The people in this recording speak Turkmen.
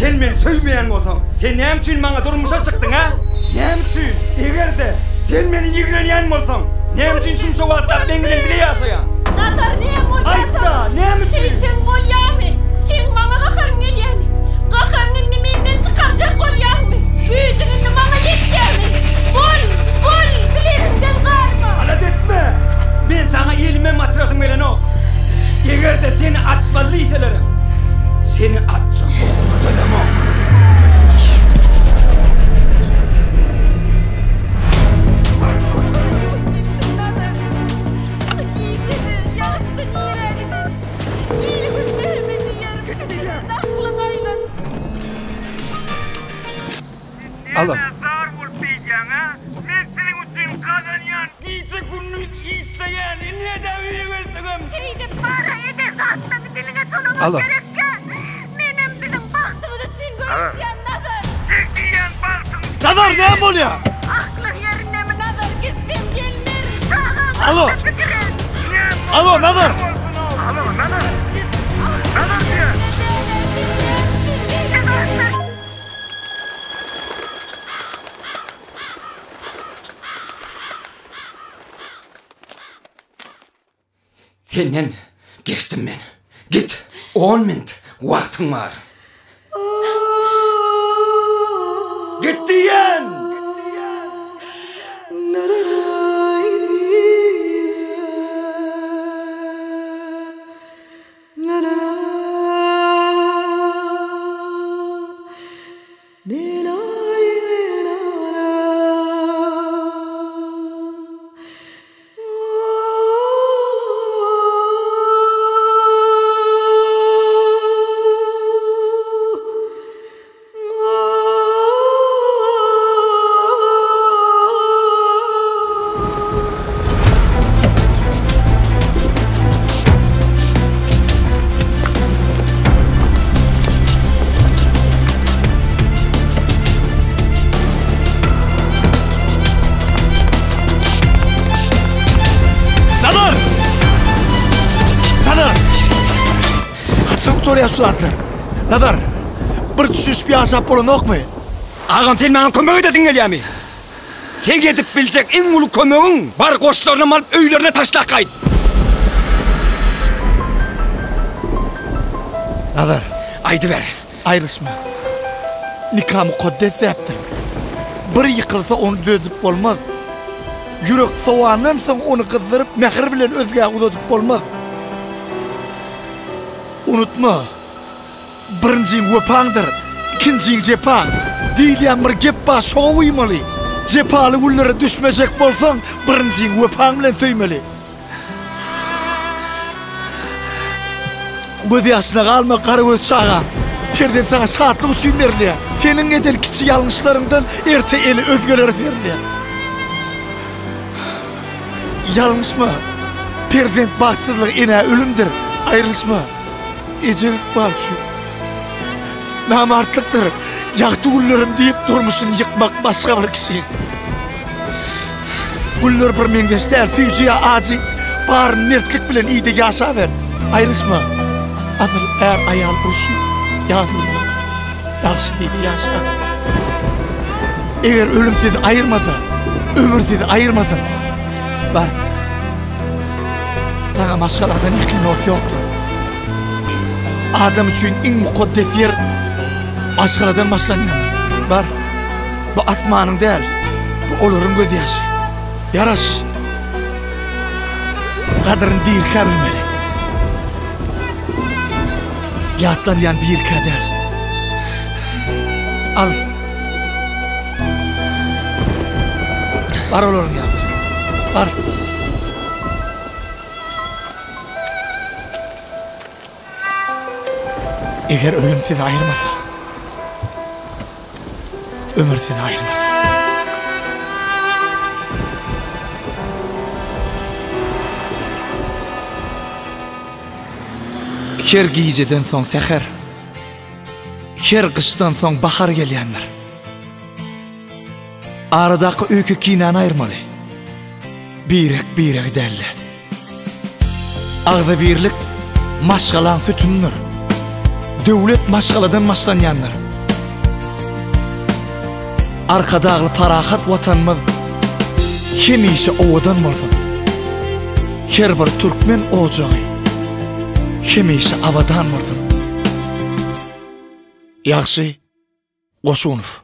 Sen meni söýmeýän bolsaň, sen näme üçin maňa durmuşa çykdyň, a? Näme üçin? Eger-de, sen meni ýigrenýän bolsaň, näme üçin şunça wagtlap meň bilen bile ýaşaýaň? Nazar, näme bolýar Aýt-da, näme üçin? Şeýtseň bolýarmy? Seň maňa gaharyň gelýärmi? Gaharyňy indi menden çykarjak bolýaňmy? Güýjüň indi maňa ýetýärmi? Bol, bol, bilegiňden galma! Alada etme! Men saňa elimem atyrasym gelenok. Eger-de seni atmaly diýselerem, seni atjak okuma dözemok. Şu gijede, ýagyşda nirä gidip, il-gün berme diýer, pikirden aklyň aýlan. Alo. Näme zar bolup beýdýäň-ä? Men siziň üçin gazanýan, gije-gündiz işleýän, ine-de öýe gelsegem. Şeýdip para eden zatlaryňy diliňe dolamak Alo. gerekkä? Menem biziň bagtymyz üçin göreşýän Nazar. Seň diýýän bagtyň. Nazar näme bolýa? Aklyň ýerindemi Nazar gitsem gelmerin çagam Alo. hakda pikir et. Alo Nazar. Alo Nazar. Nazar diýýän. Senden geçdim men. Git, on minut wagtyň bar. Git diýýän! Nazar! Nazar! Haçan gutarýar şu zatlar? Nazar, bir düşünişip ýaşap bolanokmy? Agam sen maňa kömek edesiň gelýärmi? Seň edip biljek iň uly kömegiň, bar goşlarynam alyp öýlerine taşlap gaýt. Nazar. Aýdyber. Aýrylyşma. Nika mukaddes däpdir. Bir ýykylsa ony düzedip bolmaz. Ýürek sowandan soň ony gyzdyryp mähir bilen özgä uzadyp bolmaz. Unutma. Birinjiň wepaňdyr, ikinjiň jepaň. Diýilýän bir gep bar şoňa uýmaly. Jepaly günlere düşmejek bolsaň, birinjiň wepaň bilen söýmeli. Göz ýaşyna galma gara göz çagaň. Perzent saňa şatlyk üçin berilýär. Seniň eden kiçi ýalňyşlaryňdan erte eli özgelere serilýär. Ýalňyşma. Perzent bagtsyzlygy enä ölümdir. Aýrylyşma. Eje ykbal üçin. Namartlykdyr. Ýagty günlerim diýip durmuşyny ýykmak başga bir kişiň. Günler bir meňzeş däl, süýji ýa ajy. Baryny mertlik bilen iý-de ýaşaber. Aýrylyşma. Asyl är-aýal urşy ýazyldy. Ýagşy diýdi ýaşaber. Eger ölüm sizi aýyrmasa, ömür sizi aýyrmasyn. Bar. Saňa maşgaladan ýakyn dost ýokdur. Adam üçin iň mukaddes ýer maşgaladan başlanýandyr. Bar. Bu asmanyň däl, bu olaryň gözýaşy. Ýaraş. Gadyryny dirikä bilmeli. Ýatlanýan birkä däl. Al. Bar olaryň ýanyna. Bar. Eger ölüm sizi aýyrmasa, ömür sizi aýyrmasyn. Her gijeden soň säher, her gyşdan soň bahar gelýändir. Aradaky öýke-kinäni aýyrmaly. Birek-biregi däl-de. Agzybirlik maşgalaň sütünidir. Döwlet maşgaladan başlanýandyr. Arkadagly parahat Watanymyz hemişe owadan bolsun! Her bir türkmen ojagy hemişe abadan bolsun! Ýagşy Goşunow.